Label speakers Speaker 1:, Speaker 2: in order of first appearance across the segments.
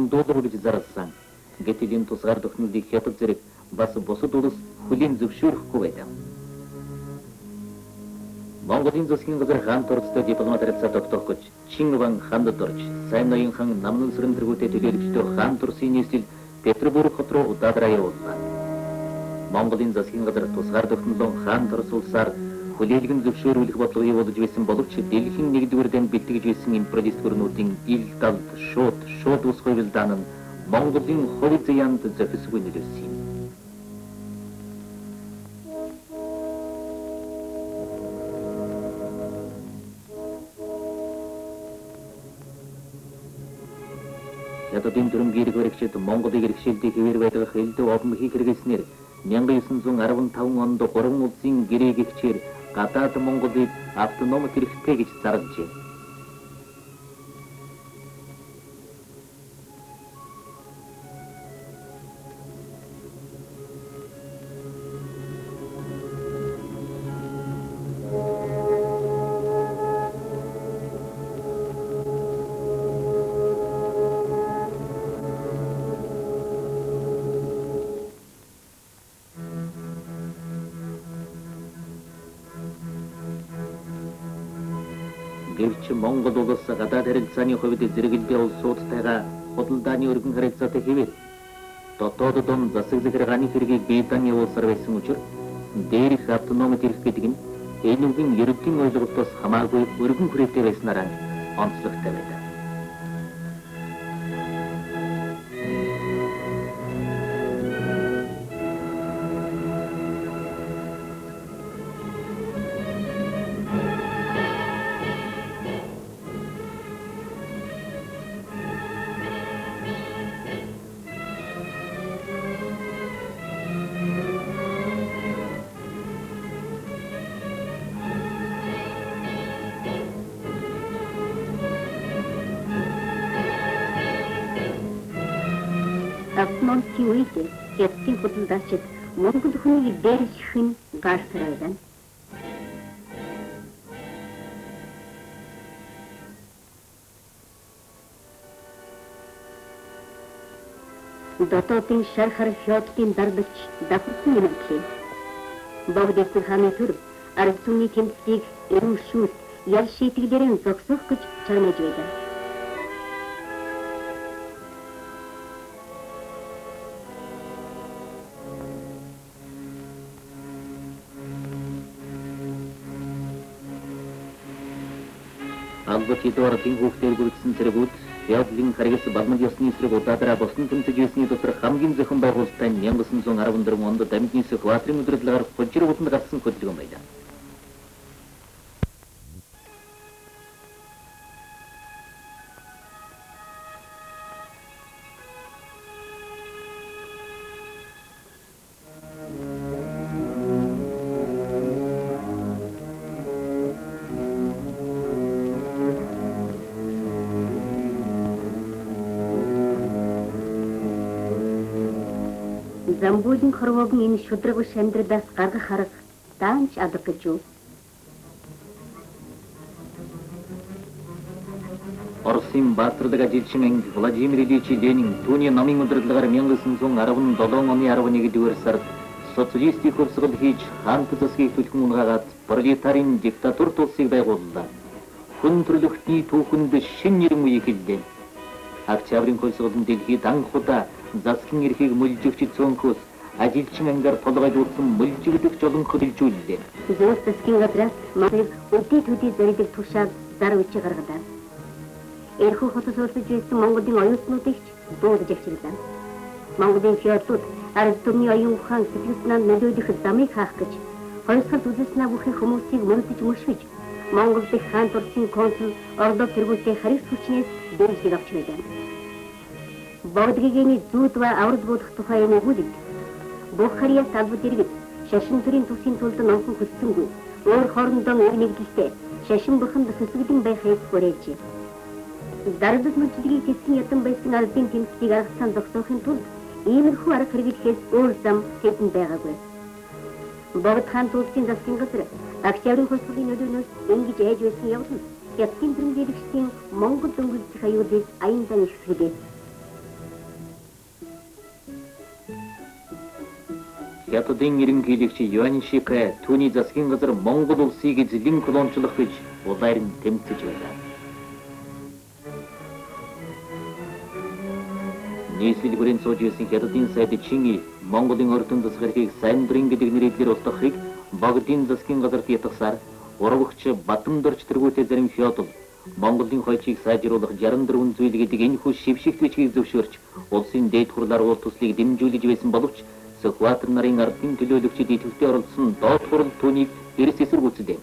Speaker 1: дуурал гэж зарласан. Гэтэл энэ тусгаар тогтнолыг Хятад зэрэг бас бусад улс хүлээн зөвшөөрөхгүй байлаа. Монголын засгийн газар хаан турцтай дипломат харилцаа тогтоох гэж Чинван хандад орж, сайн ноён хан намнан сүрэн тэргүүтэй төлөөлөгчдөө хаан турсын нийслэл Петербург хот руу удаадраа явууллаа. Монголын засгийн газар тусгаар тогтнолон хаан турс улсаар хүлээлгэн зөвшөөрүүлэх бодлого явуулж байсан боловч дэлхийн нэгдүгээр дэнд бэлтгэж байсан империалист гүрнүүдийн ил далд шууд ус хувилдаан нь Монголын хувь заяанд зохисгүй нөлөөлсөн юм. Хятадын дүрмгийрэг баригчид Монголыг иргэшилтийг хэвээр байлгах элдв обмхийг хэрэглэснээр 1915 онд гурван улсын гэрээг эгчээр гадаад Монголыг автоном хэрэгтэй гэж зарлажээ. Гэвч Монгол улс гадаад харилцааны хувьд зэрэгэлдээ улсуудтайгаа худалдааны өргөн харилцаатай хэвээр дотоод дон засаг захиргааны хэргийг бие даан явуулсаар байсан учир дээрх автономит эрх гэдэг нь энэ үгийн ерөнхий ойлголтоос хамаагүй өргөн хүрээтэй байснараа онцлогтой байлаа.
Speaker 2: Автономийн үед Хятадын худалдаачид Монгол хүнийг дээрлэх нь гарсаар байлаа. Дотоодын шар хар феодалын дардагч давхарсан нэмэгдлээ. Богд эцэг хааны төр ард түмний тэмцлийг эрүүшүүлт ял шийтгэлээрээ зогсоох гэж чармайж байлаа.
Speaker 1: Албат Эдуардын хүүхдээр бүрдсэн цэргүүд феодалын харгас балмал ёсны эсрэг удаадраа босон тэмцэж байсны дотор хамгийн зохион байгуулалттай 1914 онд Дамжны Сүхбаатарын удирдлагаар хужир уданд гарсан хөдөлгөөн байлаа.
Speaker 2: Замбуулийн хорвоог энэ шударга биш амьдралаас гаргах арга даанч алга гэж юу?
Speaker 1: Оросын баатарлаг ажилчин анги Владимир Ильич Ленин түүний номын удирдлагаар 1917 оны 11-р сард социалистийн хувьсгал хийж хаант засгийг түлхэн унгаагаад пролетарын диктатурт улсыг байгууллаа. Хүн төрөлхтний түүхэнд шинэ нэрэн үе эхэллээ. Октябрийн хувьсгал нь дэлхийд анх удаа засгийн эрхийг мөлжигч цөөнхөөс ажилчин ангаар толгойлуулсан мөлжигдэх жолон хөдөлжүүллээ.
Speaker 2: Зөв засгийн газраас Монголыг өдий төдий зорилго тушаал зар үчи гаргалаа. Эрхүү хотод суралцж байсан Монголын оюутнуудыг ч дуудаж авчирлаа. Монголын феодалууд ард түмний оюун ухаан сэтгэл санаанд нөлөөлөх замыг хаах гэж хоёрсгал үзэлснээ бүхий хүмүүсийг мөрдөж мөшгөж Монгол дахь хаан турсын консул Орлов тэргүүтээ харис хүчнээс дэмжлэг авч байлаа. Богдгийн зүүд ба аврал буулгах тухай юм өгүүлэг бүх харьяас албад иргэд шашин төрийн төслийн тулд номхон хүссэнгүй өөр хоорондоо эр нэгдэлтэй шашин бурханд хөсгөлэн байхыг уриалжээ. Дардал мөлжлөгийг тэсгэн ядан байсан ардын тэмцлийг аргацсан зогсоохын тулд иймэрхүү арга хэрэглэхээс өөр зам тэдэнд байгаагүй. Богд хаан тулсын засгийн газар Октябрийн хувьсгалын нөлөөнөөс ингэж айж байсан явдал нь Хятадын дүрмжийлэгчдийн Монгол дөнгөлжих аюулыг аян дан ихсгэлээ.
Speaker 1: Хятадын ерөнхийлөгч Юань Шикэ түүний засгийн газар Монгол улсыг эзлэн колоничлох гэж улайр нь тэмцэж байлаа. Нийслэл хүрээнд сууж байсан Хятадын сайд Чинги Монголын ордон засаг эрхийг сайн дурын гэдэг нэрээр устгахыг Богдын засгийн газарт ятгсаар урвагч Батамдорч тэргүүтэй зарим феодал Монголын хойчийг сайжруулах 64 зүйл гэдэг энэхүү шившигт бичгийг зөвшөөрч улсын дээд хурлаар уул туслыг дэмжүүлж байсан боловч Сүхбаатар нарын ардын төлөөлөгчид идэвхтэй оролцсон доод хурал түүнийг эрс эсэргүүцлээ.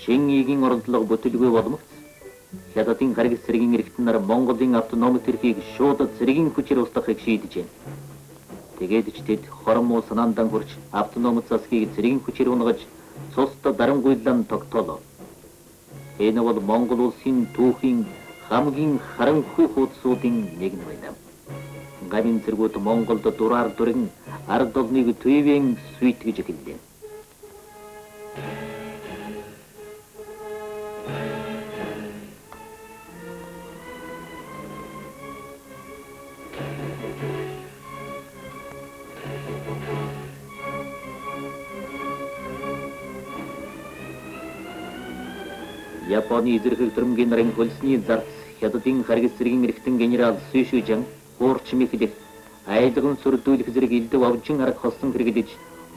Speaker 1: Чингигийн оролдлого бүтэлгүй болмогц Хятадын гариг цэргийн эрхтэн нар Монголын автономит эрхийг шууд цэргийн хүчээр устгахыг шийджээ. Тэгээд ч тэд хормоо санаандан хурч автономит засгийг цэргийн хүчээр унгаж цуст дарангуйлан тогтоолоо. Энэ бол Монгол улсын түүхийн хамгийн харанхуй хуудсуудын нэг нь байлаа. Гамын цэргүүд Монголд дураар дүрэн ард олныг түйвэн сүйтгэж эхэллээ. Японы эзэрхэг дүрмгийн нарын хөлсний зарц Хятадын харгас цэргийн эрхтэн генерал Сүйшүжан хуурч мэхлэх айлган сүрдүүлэх зэрэг элдв овжин арга холсон хэрэглэж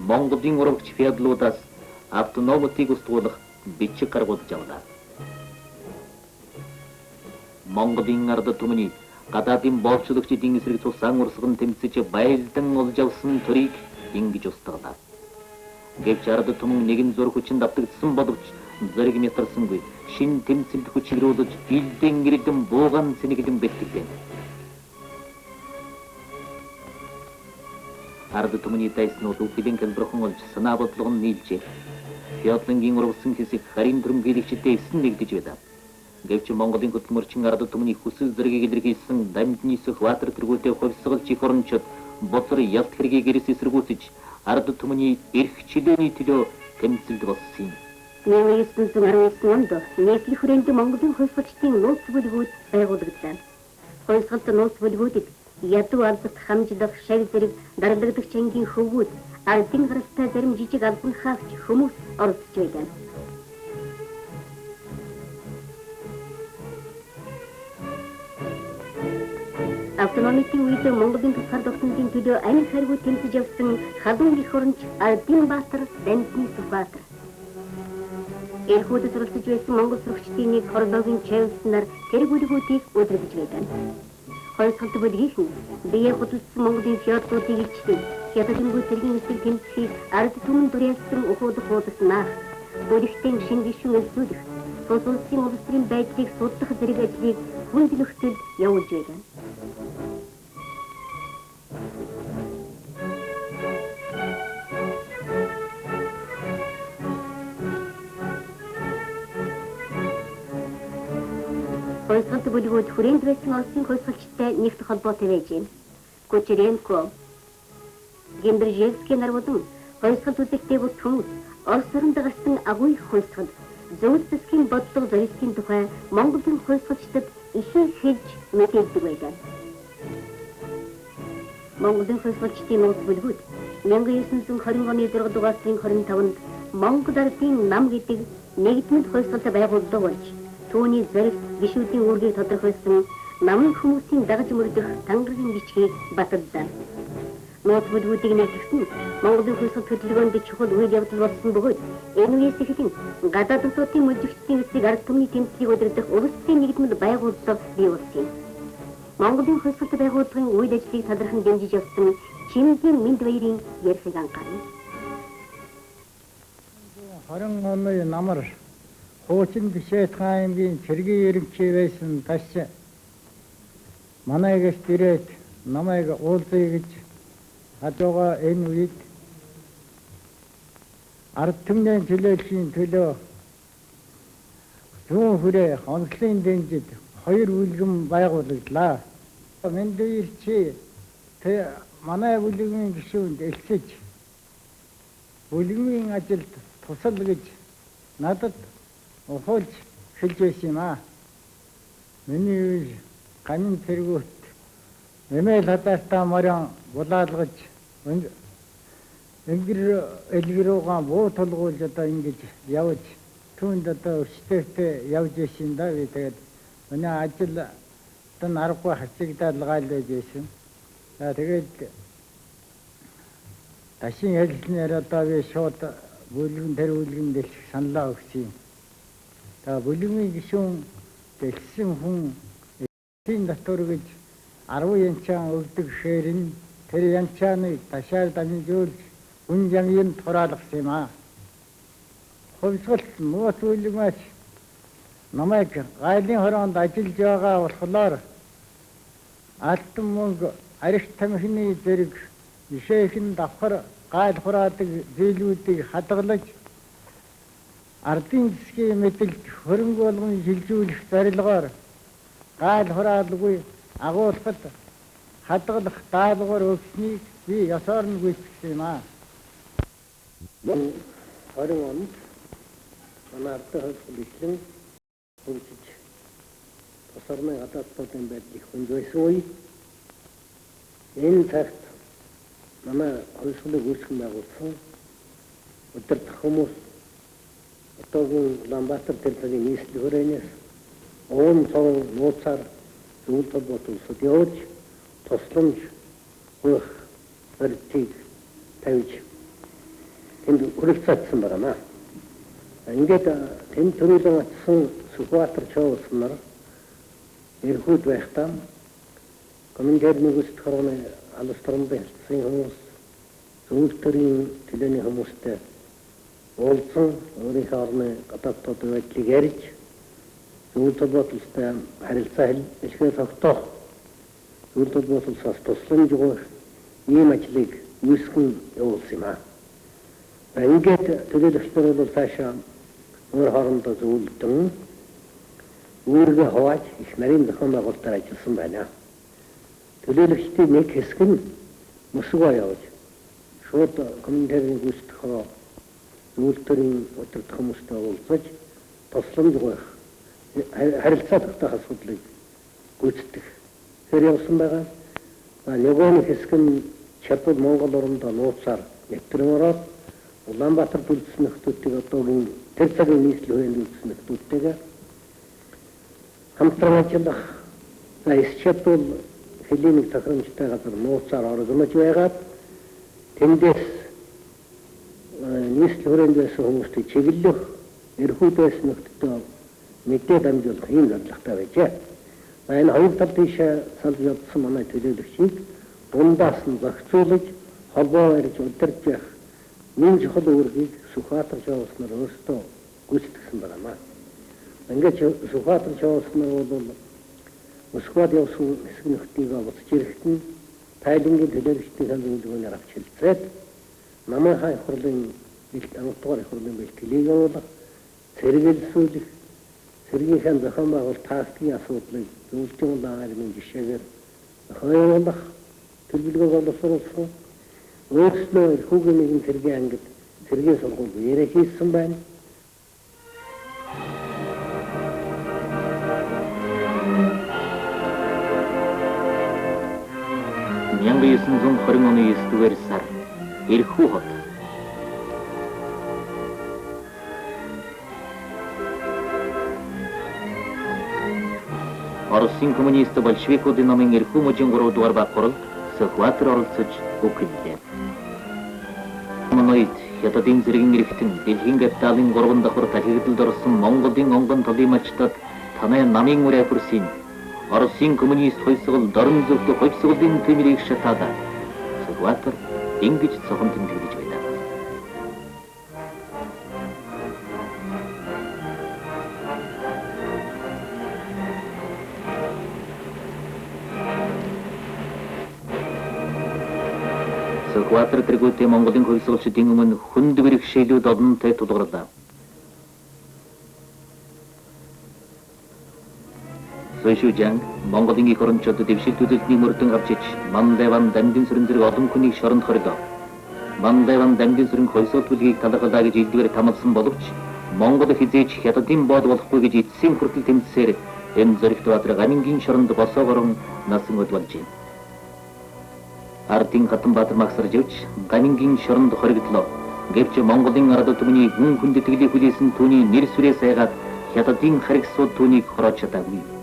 Speaker 1: Монголын урвагч феодлуудаас автономитыг устгуулах бичиг гаргуулж авлаа. Монголын ард түмний гадаадын боолчлогчдын эсрэг цусан урсган тэмцэж байлдан олж авсан төрийг ингэж устгалаа. Гэвч ард түмэн нэгэн зур хүчин давтагдсан боловч зэрэг мятарсангүй шин тэмцэлд хүчрүүлж илдэн гэрдэн бууган цэнэглэн бэлтгэлээ. Ард түмний дайснууд үхлийн хэлбэрхэн олж санаа бодлого нь нийлжээ. Феодлангийн урвсан хэсэг харин дүрмгийлэгчтэй эсэн нэгдэж байлаа. Гэвч Монголын хөдөлмөрчин ард түмний хүсэл зэргийг илэрхийлсэн дамжны Сүхбаатар тэргүүтэй хувьсгалч их орончид бузар ялт хэргийг эрс эсэргүүцэж ард түмний эрх чөлөөний төлөө тэмцэлд болсон юм.
Speaker 2: 1919 онд нийслэл хүрээнд Монголын хувьсгалчдын нууц бүлгүүд байгуулагдлаа. Хувьсгалт нууц бүлгүүдэд ядуу албат хамжлах, шав зэрэг дарлагдах чангийн хөвгүүд, ардын гаралтай зарим жижиг албан хаагч хүмүүс оролцож байлаа. Автономитын үед Монголын тусгаар тогтнолын төлөө амь харгуй тэмцэж явсан халуун их оронч Ардын Баатар Дамдны Сүхбаатар. Эрхүүдэд суралцж байсан монгол сурагчдын нэг хорлоогийн чавс нар тэр бүлгүүдийг удирдах байлаа. Хувьсгалт бүлгийнхэн бие худалдсан Монголын феодлуудыг илчлэн хятадынгүй цэргийн эсрэг тэмцэхийг ард түмэн дуриалсан ухуулах хуудас наах, бүлэгтэн шинэ гишүүн элсүүлэх, тус улсын улс төрийн байдлыг судлах зэрэг ажлыг хүнд нөхцөлд явуулж байлаа. Хувьсгалт бүлгүүд хүрээнд байсан Оросын хувьсгалчтай нэгт холбоотой байжээ. Кучеренко, Гембержевский нар болон хувьсгал үзэлтэй бус хүмүүс Орос оронд гарсан агуу их хувьсгал, зөв засгийн бодлого зорилтын тухай Монголын хувьсгалчдад ихэн хэлж мэдээлдэг байлаа. Монголын хувьсгалчдын нууц бүлгүүд 1920 оны 6 дугаар сарын 25-нд Монгол ардын нам гэдэг нэгдмэл хувьсгалт байгууллага болж түүний зорилт гишүүдийн үүргийг тодорхойлсон намын хүмүүсийн дагаж мөрдөх тангаргийн бичгийг баталлаа. Нууц бүлгүүдийг нэгтгэсэн Монголын хувьсгал хөдөлгөөнд чухал үйл явдал болсон бөгөөд энэ үеэс эхлэн гадаад улсуудын мөлжигчдийн эсрэг ард түмний тэмцлийг удирдах улсын нэгдмэл байгууллага бий болсон юм. Монголын хувьсгалт байгууллагын үйл ажлыг талархан дэмжиж явсан Чимгийн Мэнд баярын ярихыг анхаарна.
Speaker 3: 20 оны намар хуучин Бишэт аймгийн цэргийн ерөнхий байсан таш манай гэрт ирээд намайг уулзъя гэж хажууга энэ үед ард түмний төлөөллийн төлөө зүүн хүрээ онцлын дэнжид хоёр бүлгэн байгуулагдлаа. Мэндвэрчи манай бүлгийн гишүүнд элсэж бүлгэмийн ажилд тусал гэж надад ухуулж хэлж байсан юм аа. Миний үе ганин цэргүүт эмээл хадаартаа морион булаалгаж энгэр элгэр рүүгээ буу тулгуулж одоо ингэж явж түүнд одоо өчтөртэй явж байсан да би. Тэгээд миний ажил тэн аргагүй хачигдаад гайл байж байсан. За тэгээд дашин хэлснээр одоо би шууд бүлгэн тэр бүлгэн дэлчих саналаа өгсөн юм. За бүлгэмийн гишүүн дэлсэн хүн эцсийн татвар гэж 10 янчаан өгдөг гэхээр нь тэр янчааныг ташаар дамжуулж үн замын тураалгасан юм аа. Хувьсгалт нууц бүлгэмээс намайг гайлын хороонд ажиллаж байгаа болохоор алтан мөнгө, арх тамхины зэрэг ишээхэн давхар гайл хураадаг зээлүүдийг хадгалж ардын засгийн мэдэлд хөрөнгө болгон шилжүүлэх зорилгоор гайл хураалгүй агуулхад хадгалах даалгавар өгснийг би ёсоор нь гүйцэтгэсэн юм аа.
Speaker 4: 20 онд манай ардын хувьсгал эхлэн хөгжиж тус орны гадаад талын байдал их хүнд байсан үе. Энэ цагт манай хувьсгалыг үүсгэн байгуулсан удирдах хүмүүс одоогийн Улаанбаатар тэр цагийн нийслэл хүрээнээс уун цовон нууцаар зөвлөлт холбоот улсад явж тусламж гуйх барилтыг тавьж тэнд хүрэлцээсэн байна. Ингээд тэнд төрүүлэн очсон Сүхбаатар Чоос нар эрхүүд байхдаа Коминтерны гүйцэтгэх хорооны алс торомдын хэлтсийн хүмүүс зөвлөлтөрийн төлөөний хүмүүстэй уулзсан өөрийнхөө орны гадаад талын байдлыг ярьж зөвлөлт холбоот улстай харилцаа хэлхээ тогтоох зөвлөлт холбоот улсаас тусламж гуйх ийм ажлыг үүсгэн явуулсан юм аа. Ингээд төлөөлөгч нар бол цаашаа өөр хоорондоо зөвлөдөн үүргээ хувааж их нарийн зохион байгуулалтаар ажилласан байна. Төлөөлөгчдийн нэг хэсэг нь Москва явж шууд Коминтерны гүйцэтгэх хороо зөвлөлтөрийн удирдах хүмүүстэй уулзаж тусламж гуйх харилцаа тогтоох асуудлыг гүйцэтгэх тэр явсан байгаа. Нөгөө нэг хэсэг нь чадвал Монгол орондоо нууцаар нэвтрэн ороод Улаанбаатар үлдсэн нөхдүүдийг одоогийн тэр цагийн нийслэл хүрээнд үлдсэн нөхдүүдтэйгээ хамтран ажиллах. За эс чадвал хөлийн нэг тохиромжтой газар нууцаар орогнож байгаад тэндээс нийслэл хүрээнд байсан хүмүүстэй чиглэх, эрхүүд байсан нөхдөлтөө мэдээ дамжуулах ийм зорилготой байжээ. Энэ хоёр тал тийшээ салж явсан манай төлөөлөгчийг дундаас нь зохицуулж холбоо барьж удирдах явах нэн чухал үүргийг Сүхбаатар Чоос нар өөрсдөө гүйцэтгсэн байна. Ингээд Сүхбаатар Чоос нар бол Москвад явсан хэсэг нөхдийг буцаж ирэхэд нь тайлангийн төлөөлөгчдийн сан зөвлөгөөнөөр авч хэлцээд намынхаа их хурлын анх дугаар их хурлын бэлтгэлийг явуулах, цэргэлсүүлэх, цэргийнхээ зохион байгуулалт тактикийн асуудлыг зөвлөлийн улаан армийн жишээгээр зохион явуулах төлөвлөгөөг боловсруулсан. Өөрснөө эрхүүгийн нэгэн цэргийн ангид цэргийн сургууль яриа хийсэн байна.
Speaker 1: 1920 оны 9-р сар Эрхүү хот. Оросын коммунист большевикуудын номын Эрхүү мужийн 3 дугаар баг хуралд Сүхбаатар оролцож үхэллээ. Моноид Хятадын зэргийн эрхтэн дэлхийн капиталын 3 давхар талхигдалд орсон Монголын онгон толын мачтад танай намын үрээ хөрсөн Оросын коммунист хувьсгал дорн зөвхт хувьсгалын тэмрийг шатаада Сүхбаатар ингэж цохон тэмдэглэж байлаа. Сүхбаатар тэргүүтээ Монголын хувьсгалчдын өмнө хүнд бэрхшээлүүд олонтой тулгарлаа. Суйшүжан Монголын их орончид дэвшил төдөлтний мөрдөн авчиж Мандеван дамдын сүрэн зэрэг олон хүнийг шоронд хорилоо. Манлайван дамжин сүрэн хойсоол бүлгийг талархлаа гэж илдвэр тамалсан боловч Монгол хэзээ ч хятадын бод болохгүй гэж эцсийн хүртэл тэмцсээр энэ зоригт баатар Гамингийн шоронд босоогорон насан өд болжээ. Ардын Хатанбаатар магсарж явж Гамингийн шоронд хоригдлоо. Гэвч Монголын ард түмний гүн хүндэтгэлийг хүлээсэн түүний нэр сүрээ сайгаад хятадын харгисууд түүнийг хороож чадаагүй.